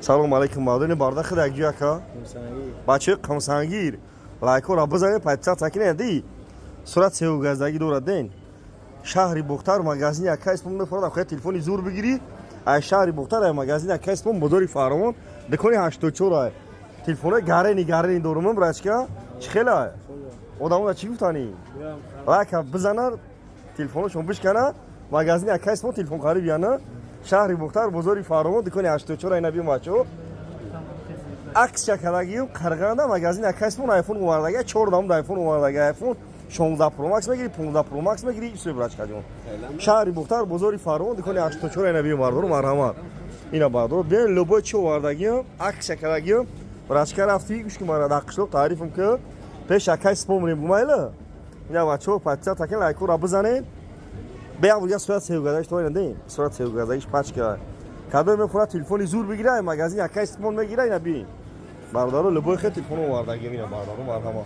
Салом алейкум, мардони барда худ як ҷояка. Бачаи Қамсангир, лайкора бизанед, подписаться кунед. Ди сурат севгаздагӣ дорад ден. Шаҳри Бухтар, магазини Акай Исмон мефорад, ахоя телефони зур бигирӣ. Ай шаҳри Бухтар, ай магазини Акай Исмон, бозори Фаровон, дукони 84 ай. Телефонои гарени гарени дорум, брачка. Чӣ хела? Одамона чӣ гуфтанӣ? Лайка бизанад, телефоношон бишкана, магазини Акай Исмон телефон хариб яна. Шаҳри Бухтар, бозори Фаровон, дукони 84 айна биём, бачаҳо. Аксия кардагиюм Қарғанда, магазини Акай Исмон айфон овардага, чор намуд айфон овардага. Айфон 16 Pro Max мегири, 15 Pro Max мегири, исо, брачка ҷон. Шаҳри Бухтар, бозори Фаровон, дукони 84 айна биём, бардору, марҳамат. Ина, бардору, биён, любой чи овардагиюм, аксия кардагиюм. Брачка, рафти, гӯш ки, мара дар қишлоқ таърифам ки пеш Акай Исмон мурем гумайла. Ина, бачаҳо, подписаться кунед, лайкора бизанед. Беям буга сурат севгазагиш то ина дин. Сурат севгазагиш пачка. Кадом мехӯрад телефони зур бигира, магазин Акай Исмон мегира, ина бин. Бародаро, любой хел телефон овардагием, ина, бародаро, марҳамат.